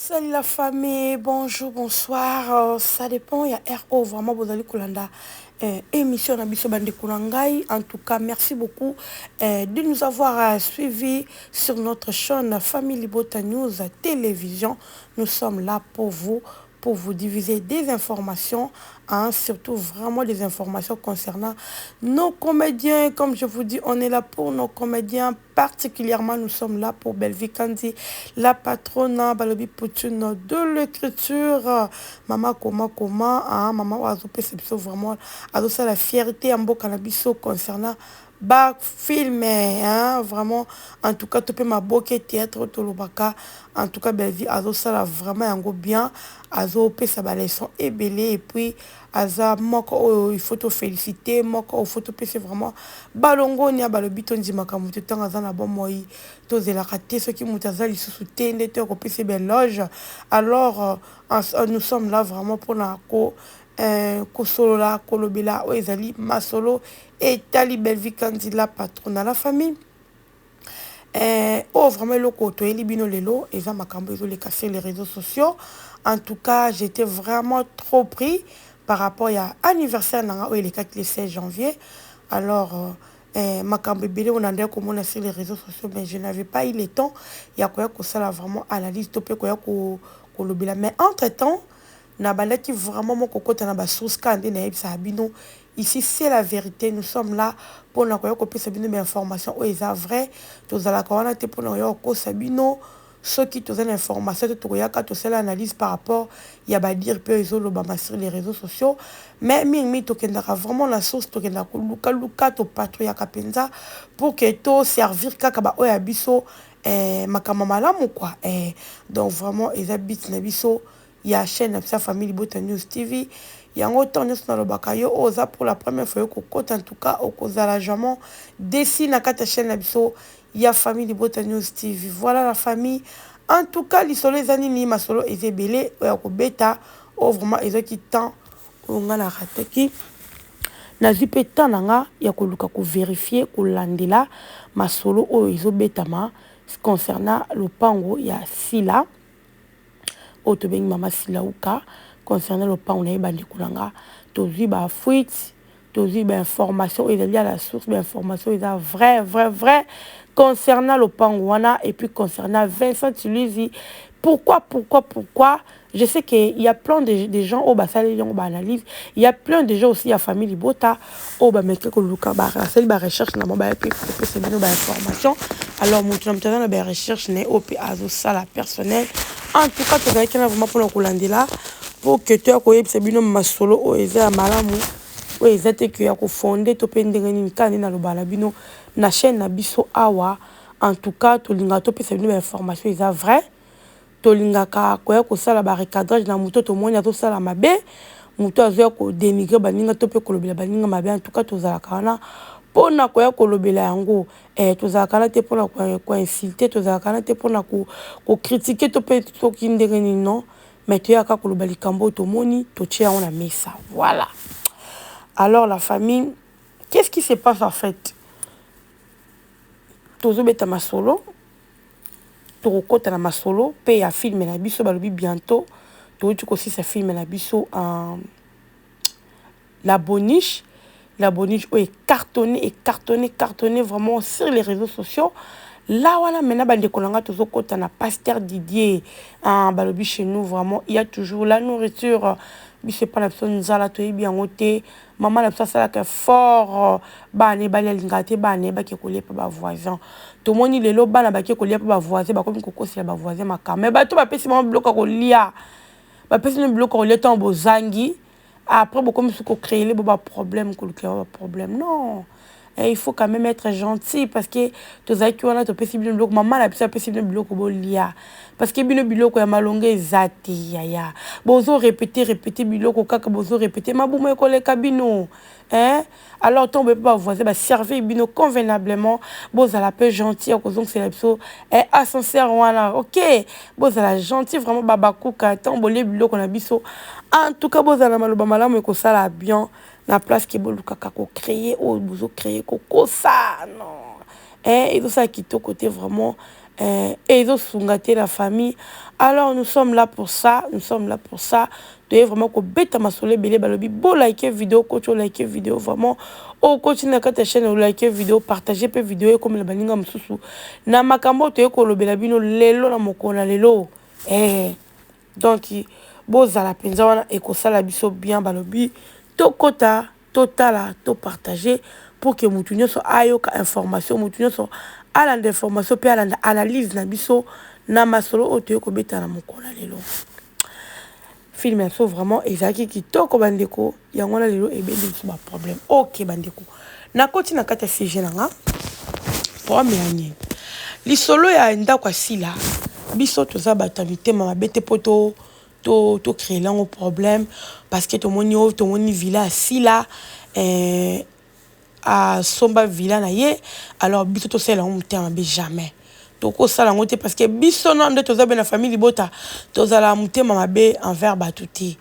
Salut la famille, bonjour, bonsoir. Ça dépend, il y a RO vraiment bozali kolanda émission na biso bandeko na ngai. En tout cas, merci beaucoup de nous avoir suivis sur notre chaîne Famille Libota News Télévision. Nous sommes là pour vous diviser des informations, hein, surtout vraiment des informations concernant nos comédiens. Comme je vous dis, on est là pour nos comédiens. Particulièrement, nous sommes là pour Bellevue Kandi, la patronne, balobi Poutine de l'écriture. Maman Koma Koma, hein, maman azo vraiment, azo la fierté en biso concernant ba film, hein, vraiment. En tout cas, tope maboke théâtre tolobaka. En tout cas, Bellevue azosala vraiment yango bien, azopesa baleçon ebele. Et puis aza moko oyo il faut toféliciter, moko oyo faut topesa vraiment balongoni ya balobi tondimaka moto ntango aza na bomoi, tozelaka te soki moto aza lisusu te nde te okopesa baéloge. Alors nous sommes là vraiment mpona ko kosolola, kolobela oyo ezali masolo etali Bellevue Kandi, la patronne. La famille, oyo vraiment eloko toyeli bino lelo eza makambo ezoleka sur les réseaux sociaux. En tout cas, j'étais vraiment trop pris par rapport ya anniversaire na nga oyo elekaki le 16 janvier. Alors makambo ebele oyo nandaki komona sur les réseaux sociaux, mais je n'avais pas eu le temps ya koya kosala vraiment analyse to mpe koya kolobela. Mais entre temps, nabandaki vraiment moko kokota na basource kaka nde nayebisaka bino. Ici, c'est la vérité. Nous sommes là mpona koya kopesa bino bainformation oyo eza vrai. Tozalaka wana te mpona koya kokosa bino. Soki toza na information te, tokoyaka tosala analyse par rapport ya badires mpe ezolobama sur les réseaux sociaux. Mais mingimingi, tokendaka vraiment na source, tokendaka kolukaluka, topatrouillaka mpenza pour que toservir kaka baoyo ya biso makambo malamu quoi. Donc vraiment, eza but na biso ya chaîne na biso ya Famille Libota News TV. Yango ntango nyonso nalobaka, yo oyo oza pour la première fois yo kokota, en tout cas okozala jamais déçu na kati ya chaîne na biso ya Famille Libota News TV. Voilà la famille. En tout cas, lisolo eza nini? Masolo eza ebele oyo ya kobeta. Oyo vraiment ezwaki temps oyo ngai narataki. Nazwi mpe temps na nga ya koluka kovérifier, kolandela masolo oyo ezobetama concernant lopango ya Sila, oyo tobengi Mama Silauka. Concernant lopango na ye, bandeko na nga, tozwi bafuite, tozwi bainformation oyo ezali à la source, bainformation eza vrai vrai vrai concernant lopango wana et puis concernant Vincent Tuluzi. Pourquoi, pourquoi, pourquoi? Je sais qu'il y a plein de gens oyo basaleli yango baanalyse. Il y a plein de gens aussi ya Famille Libota oyo bameki koluka, basali barecherche na bango, baya mpe kopesa bino bainformation. Alors moto na moto aza na barecherche na ye oyo mpe azosala personnel. En tout cas, tozalaki na vraiment mpona kolandela po ke toya koyebisa bino masolo oyo eza ya malamu, oyo eza te ke ya kofonde to mpe ndenge nini. Kaka nde naloba na bino na chaîne na biso awa, en tout cas tolingaka topesa bino bainformation eza vrai. Tolingaka koya kosala barecadrage na moto tomoni azosala mabe, moto azoya kodénigrer baninga to mpe kolobela baninga mabe. En tout cas, tozalaka wana mpona koya kolobela yango. Tozalaka wana te mpona koinsulter, tozalaka wana te mpona kocritiquer to mpe soki ndenge nini, non, mais toyaka koloba likambo oyo tomoni, totie yango na mesa. Voilà. Alors la famille, qu'est-ce qui se passe en fait? Tozobeta masolo, tokokɔta na masolo mpe ya film na biso. Balobi bientôt touti kosisa film na biso, La Boniche. La Boniche oyo ecartonné, ecartonné, cartonné vraiment sur les réseaux sociaux là. Wana maintenant, bandeko na nga, tozokɔta na Pasteur Didier. Balobi chez nous vraiment il y a toujours la nourriture. Biso epa na biso, nzala toyebi yango te. Mama na biso asalaka fort, bana ebali alingaka te bana yebaki kolia mpe bavoisin. Tomoni lelo bana bake kolia mpe bavoisin, bakomi kokosela bavoisin makambo. Me bato bapesi bango biloko ya kolia, bapesi bino biloko ya kolia ntango bozangi, après bokomi soki kocréer bo baproblème, kolukela bo baproblème. Non, il faut quand même être gentil parce que tozalaki wana, topesi bino biloko, mama na biso apesi bino biloko bolia, parce que bino biloko ya malonga eza te. Yaya, bozo répéter répéter biloko kaka, bozo répéter, mabumu ekoleka bino, hein? Alors ntango boye mpe bavoisin baservir bino convenablement, bozala mpe gentil ya kozongisela biso ascenseur wana. Ok, bozala gentil vraiment, babakuka. Ntango bolie biloko na biso, en tout cas bozala na maloba malamu, ekosala bien na place ke bolukaka kocréer oyo bozocréer, kokosa. Non, ezosala kitoko te vraiment. Eh, ezosunga te la famille. Alors nous sommes là pour ça, nous sommes là pour ça. Toye vraiment kobeta masolo ebele. Balobi bolike vidéo, koti olike vidéo vraiment, okoti na kati ya chaîne, olike vidéo, partage mpe vidéo ekomela baninga mosusu na makambo oyo toye kolobela bino lelo na mokolo na lelo. Donc bozala mpenza wana, ekosala biso bien. Balobi tokota, totala, topartage pour que motu nyonso ayoka information, motu nyonso alanda information mpe alanda analyse na biso na masolo oyo toye kobeta na mokolo na lelo. Film ya biso vraiment ezalaki kitoko, bandeko. Yango wana lelo ebendi biso baproblème. Ok bandeko, nakoti na kati ya sujet na nga. Problème ya nini? Lisolo ya ndako ya Sila. Biso toza bato ya mitema mabe te mpo to tocréer yango problème, parce que tomoni oyo, tomoni villa ya Sila, asomba villa na ye. Alors biso tosala yango motema mabe? Jamais tokosala yango te, parce que biso na nde toza be na famille libota, tozala motema mabe envers bato te.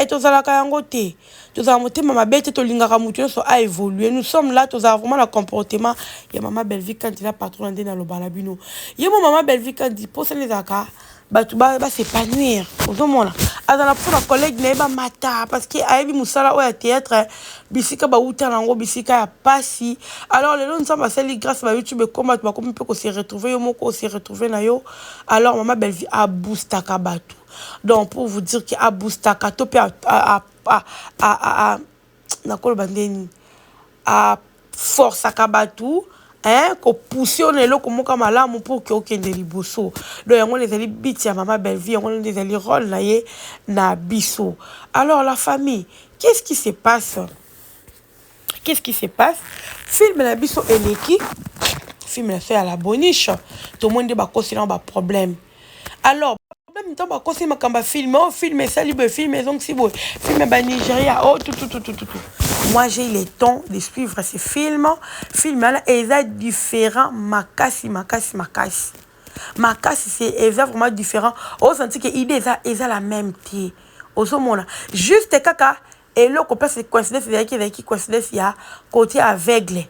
Tozalaka yango te, tozala motema mabe te. Tolingaka motu nyonso aévolue. Nous sommes là, tozala vraiment na comportement ya mama Bellevie Kandi, la patronne. Nde naloba na bino, ye mo mama Bellevie Kandi, mposani ezalaka bato bas'épanouir. Ozomona azala mpo na collègue na ye bamata, parce que ayebi mosala oyo ya théâtre, bisika bauta nango, bisika ya pasi. Alors lelo Nzambe asali grâce, ba YouTube ekoma, bato bakomi mpe kose retrouver, yo moko ose retrouver na yo. Alors mama Bellevie aboostaka bato. Donc pour vous dire que aboostaka to mpe nakoloba ndeni, aforçaka bato, hein, kopousser yo na eloko moko malamu pour que okende liboso. Donc yango wana ezali but ya mama Bellevie, yango wana ezali rôle na ye na biso. Alors la famille, qu'est-ce qui se passe? Qu'est-ce qui se passe? Film na biso eleki, film na biso ya La Boniche, tomoni nde bakosela baproblème. Alors problème, ntango bakosi makambo ya film oyo, film esali boye, film ezongisi boye, film ya Banigeria oyo, tututututu. Moi, j'ai le temps de suivre ce film. Film wana eza différent makasi, makasi, makasi, makasi. C'est eza vraiment différent. Osenti que idée eza la même te. Ozomona juste kaka eloko place coïncidence ezalaki coïncidence ya côté aveugle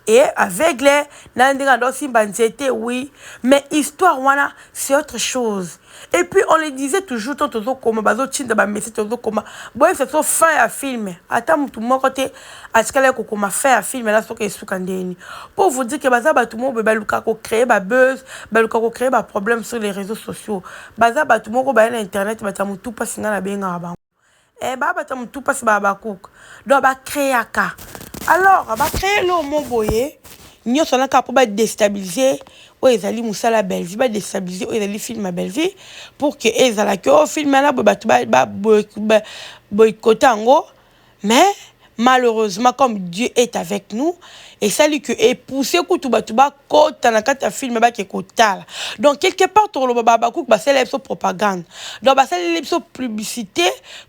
et aveugle na ndenge ando simba nzete, oui, mais histoire wana, c'est autre chose. Et puis on le disait toujours, to tozokoma, bazotinda bamessage, tozokoma boyebisa so fin ya film. Ata motu moko te atikali kokoma fin ya film na soki esuka ndeni. Pour vous dire que baza bato moko boye balukaka kocréer babuzz, balukaka kocréer baproblème sur les réseaux sociaux. Baza bato moko baya na internet, bato ya motu mpasi. Ngai nabengaka bango baya bato ya motu mpasi, baya bakuka. Donc bacréaka, alors bacréer lo mo boye nyonso wana kaka mpo badéstabiliser oyo ezali mosala ya Bellevie, badéstabiliser oyo ezali film ya Bellevie, pour que ezalaki oyo film wana boye, bato baboycotter yango. Mais malheureusement, comme Dieu est avec nous, esali que epousse kutu bato bakota na kati ya film, bake kotala. Donc quelque part tokoloba bakuki basalela biso propagande, donc basaleli biso publicité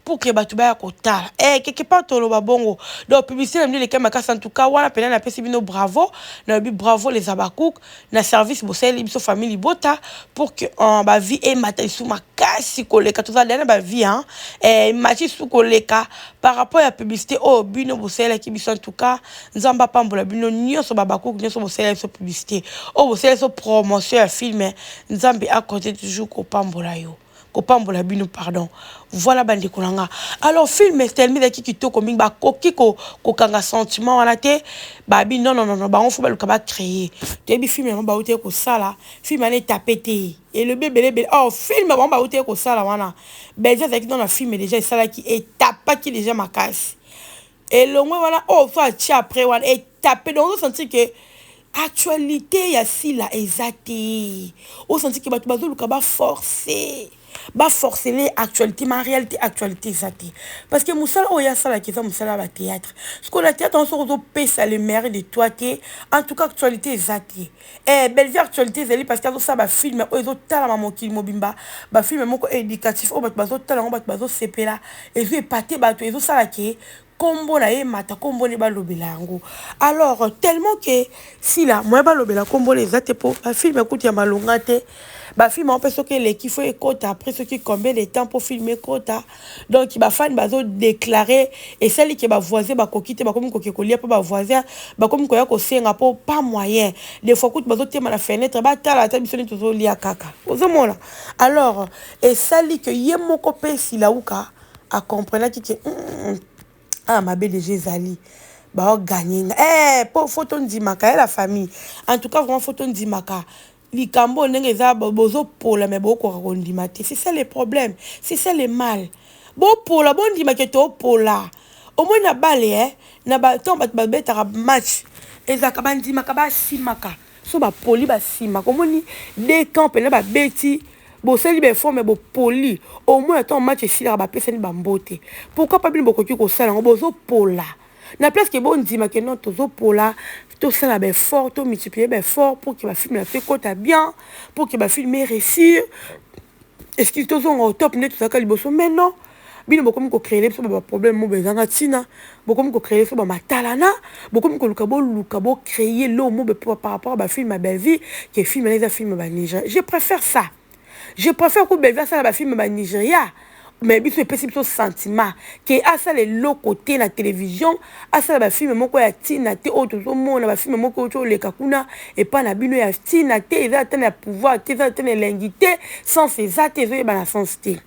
pour que bato baya kotala. Quelque part toloba bongo. Donc publicité na bino eleki makasi. En tout cas wana mpena napesi bino bravo, nalobi bravo les Abakouk na service bosaleli biso famille libota, pour que bavues emata lisusu makasi koleka. Tozala na bavues emati lisusu koleka par rapport ya publicité oyo bino bosalelaki biso. En tout cas Nzambe apambola bino nyonso, babakuki nyonso bosalela biso publicité, oyo bosalela biso promotion ya film. Nzambe akote toujours kopambola yo, kopambola bino, pardon. Voilà bandeko na nga. Alors film tellement ezalaki kitoko mingi, bakoki kokanga sentiment wana te. Babi non, non, non, bango faut baluka bacréer. Toyebi film yango bauti kosala, film wana etape te, elobi ebele ebele. Or film bango bauti kosala wana, Belge azalaki no na film déjà, esalaki, etapaki déjà makasi. Elongwe wana oyo faut atie après wana etape. Donc ozosentir que actualité ya Sila eza te. Osentir que bato bazoluka baforce, baforcele actualité, mais en réalité actualité eza te, parce que mosala oyo asalaki eza mosala ya bathéâtre. Sikoyo na théâtre soki ozopesa le meilleur de toi te, en tout cas actualité eza te. Bellevie actualité ezali parce que azosala bafilm oyo ezotalama mokili mobimba, bafilm moko éducatif oyo bato bazotala yango, bato bazosepela, ezo epate bato, ezosala que nkombo na ye mata, nkombo nde balobela yango. Alors tellement que Sila moye balobela nkombo na eza te, mpo bafilm ekuti ya malonga te. Bafilm yango mpe soki eleki, faut ekota. après soki combien de temps mpo film ekota. Donc bafani bazodéclare, esali ke bavoisin bakoki te, bakomi koke kolia mpo bavoisin bakomi koya kosenga mpo pas moyen. Des fois kutu bazotema na fenêtre, batala ata biso nde tozolia kaka, ozomona. Alors esali ke ye moko mpe Silauka acomprenaki ke ah, mabe deja ezali, baoganye nga. Po faut tondimaka ye, la famille. En tout cas, vraiment, faut tondimaka likambo ndenge eza. Bozopola, me bokoka kondima te. C'est ça le problème, c'est ça le mal. Bopola, bondimake topola. Omoi na bale na ntango bato babetaka match, ezalaka bandimaka, basimaka. So bapoli, basimaka. Omoni deux camp mpena babeti, bosali baeffort, bopoli. Au moins ntango match esilaka, bapesani bambote. Pourquoi pas bino bokoki kosala yango? Bozopola na place ke bondima ke non, tozopola, tosala baeffort, tomultiplie baeffort pour ke bafilme na biso ekota bien, pour ke bafilme eréussir, est-ce tozonga au top nde tozalaka liboso. Mais non, bino bokomi kocréer biso baproblème mo ezanga ntina, bokomi kocréer biso bamatalana, bokomi koluka, boluka bocréer lo mo par rapport à bafilme ya Bellevie, ke film wana eza film ya Banigeria. Je préfère ça, je préfère ko Bellevie asala bafilme ya Banigeria, mais biso epesi biso sentiment ke asala eloko te na télévision, asala bafilme moko ya ntina te. Oyo tozomona, bafilme moko oyo toleka kuna epai na bino ya ntina te, eza ata na pouvoir te, eza ata na elengi te, sens eza te, ezoyeba na sens te.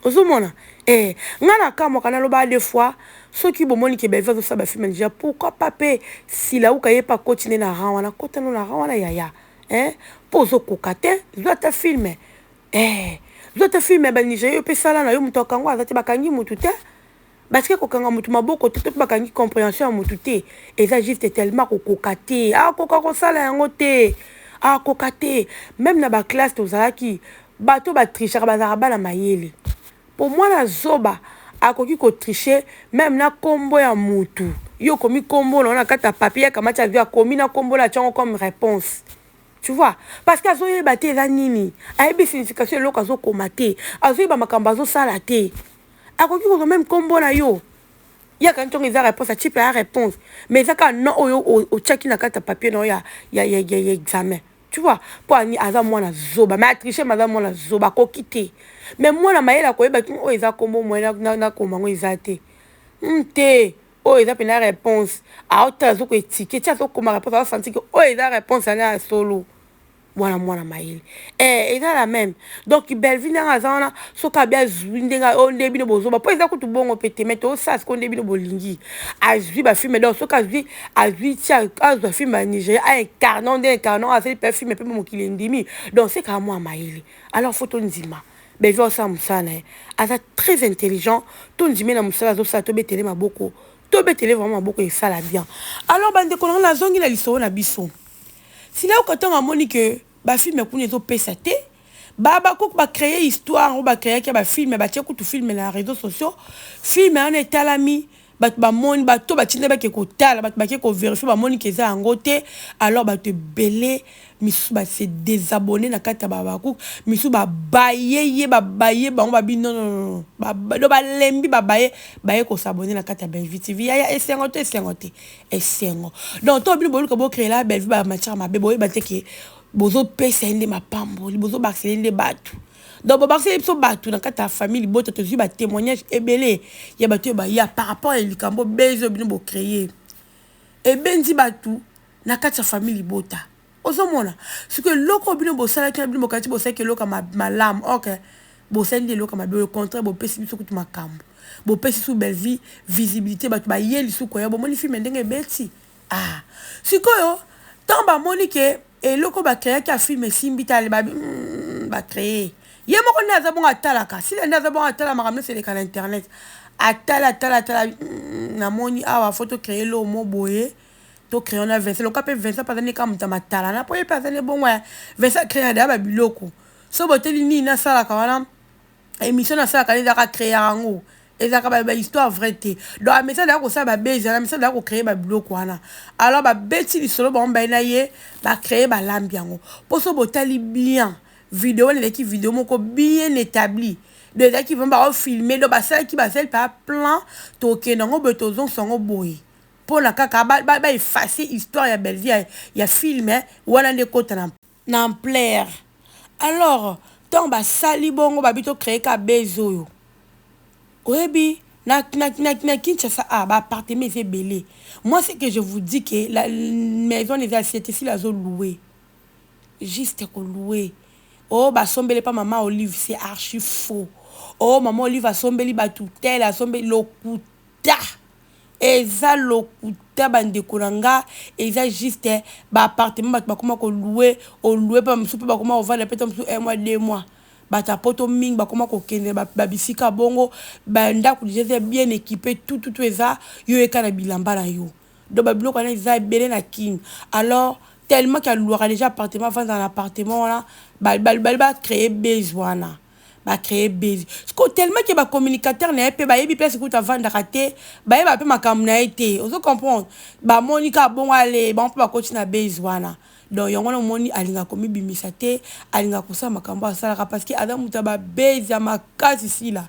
Ozomona, ngai na kamwaka, naloba deux fois, soki bomoni ke Bellevie azosala bafilme déjà, pourquoi pas mpe Silauka ye mpe akoti nde na rang wana? Kota no na rang wana, yaya, mpo ozokoka te. Zwa ata film, zwa ata film ya Banigeria, yo mpe sala na yo. Moto akango aza te, bakangi motu te, batiki kokanga motu maboko te, to mpe bakangi compréhension ya motu te. Eza juste tellement kokoka te, akoka kosala yango te, akoka te. Même na baclasse tozalaki, bato batrichaka bazalaka bana mayele, po mwana zoba akoki kotriche même na nkombo ya mutu. Yo okomi nkombo na yo na kati ya papier, akamati, azwi, akomi na nkombo na atiango comme réponse, tu vois, parce que azoyeba te eza nini, ayebi signification eloko azokoma te, azoyeba makambo azosala te. Akoki kozwa même nkombo na yo, yaka ntongo eza réponse, atie mpe ya réponse, mais eza kaka non oyo otiaki na kati ya papier na yo ya examen, tu vois. Mpo ani aza mwana zoba, mais atriche, ma aza mwana zoba, akoki te. Mais mwana mayele akoyeba oyo eza nkombo moye nakoma yango eza te, te, oyo eza mpena réponse. Aotala, azokoetike ti azokoma réponse, azosanti ke oyo eza réponse ane ya solo. Mwana mayele, eza la même. Donc Bellevie ndenge aza wana, soki abi azwi ndenge oyo nde bino bozoba, mpo eza kutu bongo mpe te, mais tosala sikoyo nde bino bolingi azwi bafilme. Donc soki azwi ti azwa film ya Nigeria, aincarne nde incarne, asali mpe film mpe mokili endimi. Donc c'est kaka mwa mayele. Alors faut tondima Bellevie osala mosala na ye, aza très intelligent. Tondimi na mosala azosala, tobetele maboko, tobetele vraiment maboko, esala bien. Alors bandeko nango, nazongi na lisolo na biso. Sila ntango amoni ke bafilme kuna ezopesa te, bakoki bacréer histoire oyo bacréaki ya bafilme, batie kutu film na réseaux sociaux. Film wana etalami, bato bamoni, bato batinda bake kotala, bato bake kovérifier, bamoni ke eza yango te. Alors bato ebele misusu base désabonné na kati ya babakuku, misusu babaye ye, babaye bango, babi non, non, non, balembi, babaye, baye kos'abonner na kati ya Bellevue TV. Yaya, esengo te, esengo te, esengo. Donc to bino boluka bocréela Bellevue bamatière mabe, boyeba te ke bozopesa ye nde mapamboli, bozobakisela ye nde bato. Donc bobakiseli biso bato na kati ya famille libota. Tozwi batémoignage ebele ya bato oyo baya par rapport ya likambo bezi oyo bino bocréer, ebendi bato na kati ya famille libota. Ozomona sikoyo eloko oyo bino bosalaki na bino, bokanisi bosalaki eloko malamu, ok, bosali nde eloko mabe. Au contraire, bopesi biso kutu makambo, bopesi su Bellevie visibilité, bato baye lisusu koya, bomoni film ndenge ebeti. Ah, sikoyo ntango bamoni ke eloko bacréaki ya film esimbi te, ale babi bacréer ye moko nde aza bongo, atalaka sila nde aza bongo, atala makambo nyonso eleka na internet, atala, atala, atala, namoni awa faut tocréer eloko mo boye, tocréer na Vincent loka mpe. Vincent mpe aza nde kaka moto ya matalana, mpo ye mpe aza nde bongo. Vincent acréer deya babiloko. So boteli nini nasalaka wana, émission nasalaka nde ezaka créer yango, ezalaka bahistoire vrai te. Donc amesana daya kosala babezi wana, amesana daya kocréer babiloko wana. Alors babeti lisolo bango baye na ye, bacréer, balambi yango. Mpo so botali bien video wana, ezalaki video moko bien établi. Donc ezalaki vraiment baofilme, donc basalaki, basali mpa plan, tokende yango boye, tozongisa yango boye, mpona kaka baefface histoire ya Bellevie ya film wana nde ekota na ampleur. Alors Ntango basali bongo babi to créer ka base oyo. Oyebi na, na, na, na Kinshasa ah, ba appartement eza ebele. Moi ce que je vous dis que la maison eza siete sila azo louer. Juste ko louer. Oh basombeli pa mama Olive c'est archi faux. Oh mama Olive asombeli batu tel asombeli lokuta. Eza lokuta ba ndeko na nga eza juste ba appartement batu bakoma ko louer o louer pe ba misusu pe bakoma kovanda pe ta mosusu un mois deux mois bato ya poto mingi bakoma kokende ba bisika bongo ba ndako deja eza bien equipe tout tout eza yo yeka na bilamba na yo donc ba biloko wana eza ebele na kin alors tellement que alouaka deja appartement avandaka na appartement wana bali ba créer base wana ba créer buzz sikoyo tellement que ba communicateur na ye mpe bayebi place kutu avandaka te bayeba mpe makambo na ye te ozo comprendre bamoni kaka bongo ale bango mpe bakoti na buzz wana donc yango wana omoni alingaka komibimisa te alingaka kosala makambo asalaka parce que aza moto ya ba buzz ya makasi sila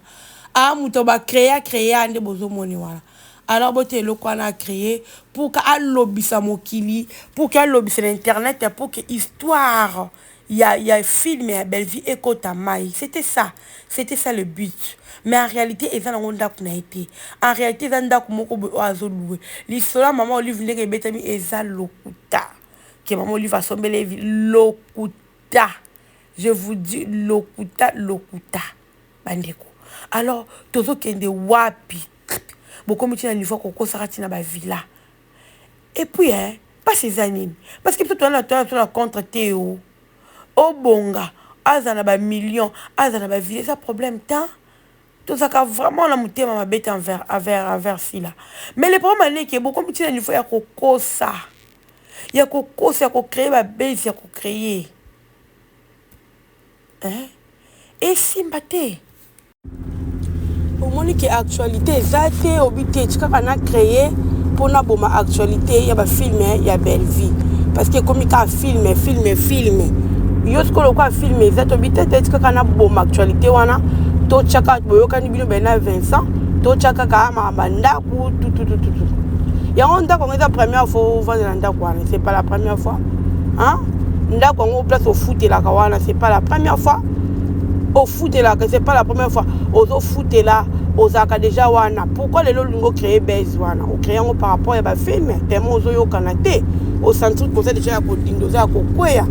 a moto ya ba créa créa nde bozomoni wana alors bote eloko wana acréer pour que alobisa mokili pour que alobisa na internet pour que histoire ya film ya Bellevue ekota mai. C'était ça, c'était ça le but. Mais en réalité eza nango ndako na ye te. En réalité eza ndako moko boye oyo azolouer. Lisolo ya mama Olive ndenge ebetami eza lokuta. Ke mama Olive asombeli ye lokuta. Je vous dis lokuta lokuta bandeko. Alors tozokende wapi? Bokomi tina niveau kokosaka tina ba villa. Et puis hein, pasi eza nini? Parce que biso toza na contre te o. Obonga, aza na ba millions, aza na ba villes, eza problème tant. Tozaka vraiment na motema mabe te envers, envers, envers Sila. Mais le problème aleki bokomi tina niveau ya kokosa. Ya kokosa, ya kocréer ba base, ya kocréer. Hein? Esimba te. Omoni ke actualité eza te obi te tikaka na créer mpo naboma actualité ya bafilme ya Bellevue parce que ekomi kaka film film film yo sikoyo lokola film eza tobi te te tikaka naboma actualité wana totyaka boyokani bino bene na Vincent totya kaka makambo ya ndako tututututu yango ndako yango eza première fois ovanda na ndako wana c'est pas la première fois hein? Ndako yango place ofutelaka wana c'est pas la première fois ofutelaka, c'est pas la première fois ozofutela, ozalaka déjà wana. Pourquoi lelo olingi ocréer base wana? Ocréer yango par rapport ya bafilme tellement ozoyokana te, osentir koza déjà ya kodinda, oza ya kokweya.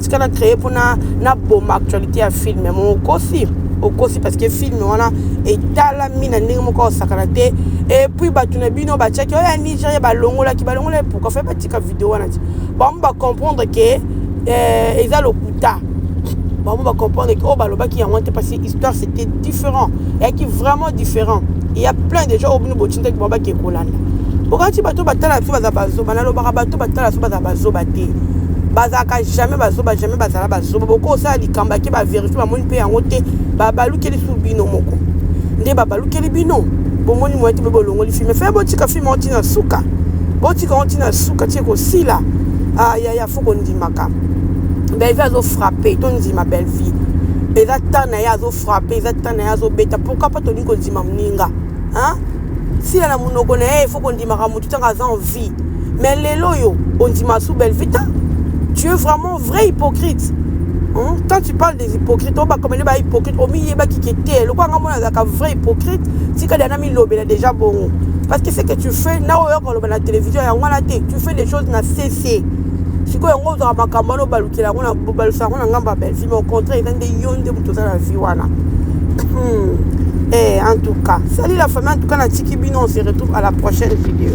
Tika na créer mpona naboma actualité ya filme mo. Okosi, okosi parce que filme wana etalami na ndenge moko osakana te. Et puis bato na bino batiaki oyo ya Nigeria, balongolaki balongolaki. Pourquoi fe batika video wana ti bango bacomprendre ke eza lokuta? Bango bacomprendre ke oyo balobaki yango te, parce que histoire c'était différent, eyaki vraiment différent. Il y a plein de gens oyo bino botindaki bango bake kolanda. Okati bato batala biso baza bazoba. Nalobaka bato batala biso baza bazoba te, bazalaka jamais bazoba, jamais bazala bazoba. Bokosala likambo ake bavérifier, bamoni mpe yango te, babalukeli su bino moko nde babalukeli bino. Bomoni moye te, bolongoli film. Fe botika film yango ntina suka, botika yango ntina suka tie kosila. Yaya fo kondimaka Bellevue azofrapper, tondima Bellevue eza temps na ye azofrapper, eza temps na ye azobeta. Pourquoi pas tolingi kondima moninga sila na monoko na ye? Fo kondimaka motu ntango aza en vie, mais lelo oyo ondima su Bellevue ta. Tu es vraiment vrai hypocrite, hein? Quand tu parles des hypocrites, oyo bakomene ba hypocrite, omiyebaki ke te lokola nga mona azalaka vrai hypocrite. Tika dia na milobela déjà bongo, parce que ce que tu fais na oyo koloba na télévision yango wana te. Tu fais des choses na cc. Sikoyo yango ozwaka makambo wana, obalukela yango, obalusa yango na ngambo ya Bellevue, mais au contraire eza nde yo nde moto oza na vie wana. En tout cas, salut la famille. En tout cas natiki bino, on se retrouve à la prochaine vidéo.